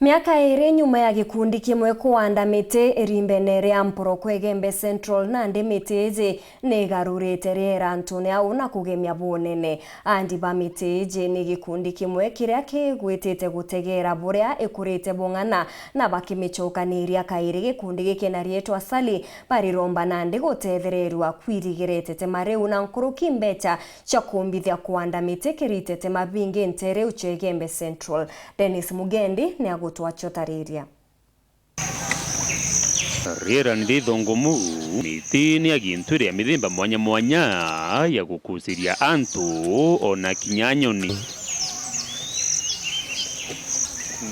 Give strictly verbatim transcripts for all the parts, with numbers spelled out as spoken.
Miaka iiri nyuma ya gikundi kimwe kuanda miti irimbene ria Mporoko Igembe Central, nandi miti iji ni igarurite riera antune au na kugemia bunene. Andi ba miti iji ni gikundi kimwe kiria kigwitite gutegeera buria ikurite bung'ana na bakimicokaniria kairi. Gikundi giki na riitwa Sali bariromba nandi gutethereerua kwirigirite tema riu na nkuruki mbecha cia kumbithia kuanda miti kiritite mabingi ntere ucio Igembe Central. Dennis Mugendi ni agutwacotariria. Riera ni rithongomu, miti ni ya gintu iria mithemba mwanya mwanya ya gukuciria antu ona kinya nyoni.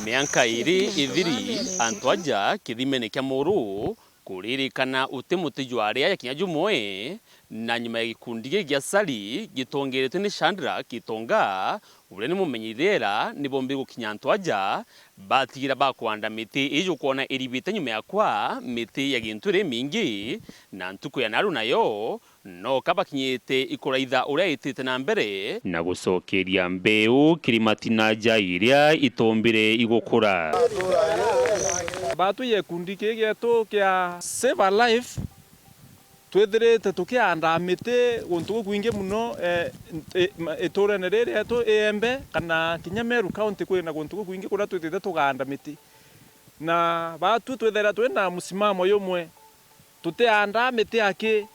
Mianka iiri ithiri, antu aja kithimene kia muru kuririkana uti muti jwa ria ya kinya jumwe, na nyuma ya gikundi giki gia Sali gitongeretwe ni Shadrack Gitonga, uria ni mumenyi riera, ni bombire gukinya antu aja, batigira bakwanda miti iji ukwona iribite nyuma yakwa, miti ya gintu iri mingi, na ntuku ya naru nayo, noka bakinyite ikuraitha uria itite na mbere, na gucokeria mbeu kiri matina ja iria itombire igukura. Batwi gikundi kii gietu kia Save a Life, twithirite tukiandaa miti guntu gukwingi mono, eh, i-, ma-, iturene riri rietu Igembe, kana kinya Meru County kwina guntu gukwingi kuria twithite tukaanda miti. Na batwi twithaira twina musimamo jumwe, tutiandaa miti aki.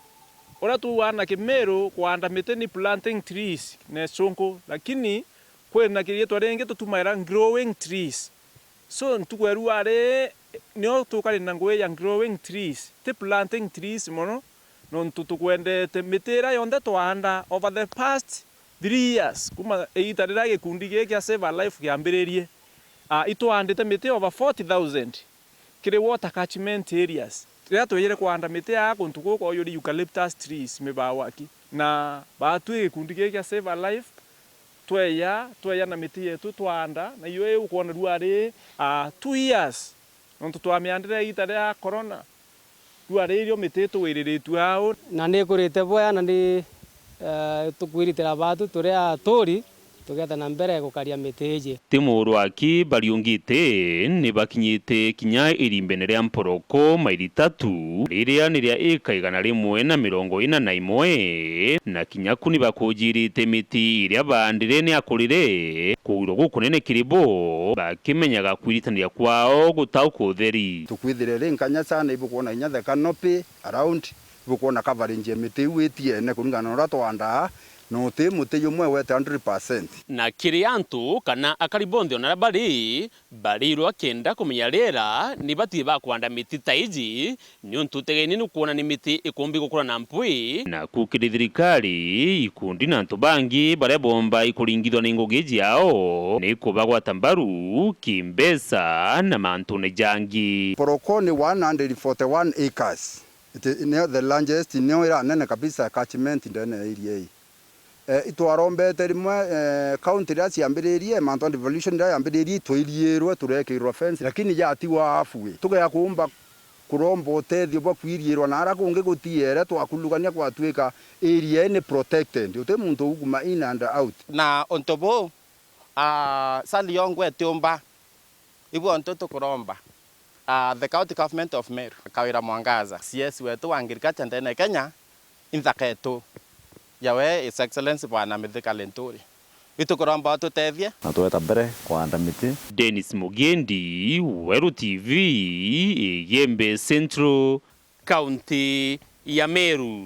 Uria tuugaa na Kimiru, kuanda miti ni planting trees na icunku, lakini kwina kiriitwa ringi tutumaira growing trees. So, ntuku ya rua ri, nio tukari na ngugi ya growing trees, ti planting trees mono, nontu tukwendete miti iria yonthe twaanda over the past three years, kuma igiita riria gikundi giki kia Save a Life kiambiririe. Ah, itwaandite miti over forty thousand kiri water catchment areas. Riria twejire kuanda miti aa kuntu kuu kwaujuri eucalyptus trees, mibao aki. Na batwi gikundi giki kia Save a Life, tweja, tweja na miti yetu twaanda, na iyo iu ukwona rua ri, ah, two years. Nontu twamiandire igiita ria corona, rua ri irio miti itugwiriritue au. Na ni ikurite bwea na ni, eh, tukwiritira batu turi aturi, tugeeta na mbere gukaria miti iji. Ti muru aki bariungite, ni bakinyite kinya irimbene ria Mporoko maili tatu, riria ni ria ika igana rimwe na mirongo ina na imwe, na kinya ku ni bakujirite miti iria baandire ni akurire. Kugwirwa gukunene kiri bo, bakimenyaga kwiritaniria kwao gutauka utheri. Tukwithire ri nkanya sana, ibukwona inya the canopy around, ibukwona coverage ya miti iu itiene kuringana na uria twandaa, na uti muti jumwe wete hundred percent. Na kiri antu kana akari bonthe ona aria bari, barirwa kenda kumenya riera, ni batige bakwanda miti ta iji, niuntu utegeni ni kwona ni miti ikumbi gukura na mpwi. Na ku kiri thirikari, ikundi na antu bangi baria bomba ikuringithwa ni ngugi ciao, ni kubagwata mbaru kimbeca na mantune jangi. Poroko ni one hundred forty-one acres. It, nio the largest, nio iranene kabisa catchment ndene ya area ii. Eh, itwarombete rimwe, eh, county riria ciambiririe, mantu a devolution riria yambiririe, itwairiirwe, turekirwa fence, lakini yatigwa halfway. Tugea kuumba kuromba utethio bwa kwiriirwa, na aria kungi gutiere, twakulugania gwatuika area ii ni protected. Uti muntu uguma in and out. Na untu buu, ah, Sali yongwa itiumba. Ibu untu tukuromba, ah, the County Government of Meru, Kawira Mwangaza, C S wetu wa agriculture ndene ya Kenya, inthaka yetu, yawe His Excellency Bwana Mithika Linturi. Itukuromba ututethie. Na tweta mbere kwanda miti. Dennis Mugendi, Weru T V, Igembe Central, County ya Meru.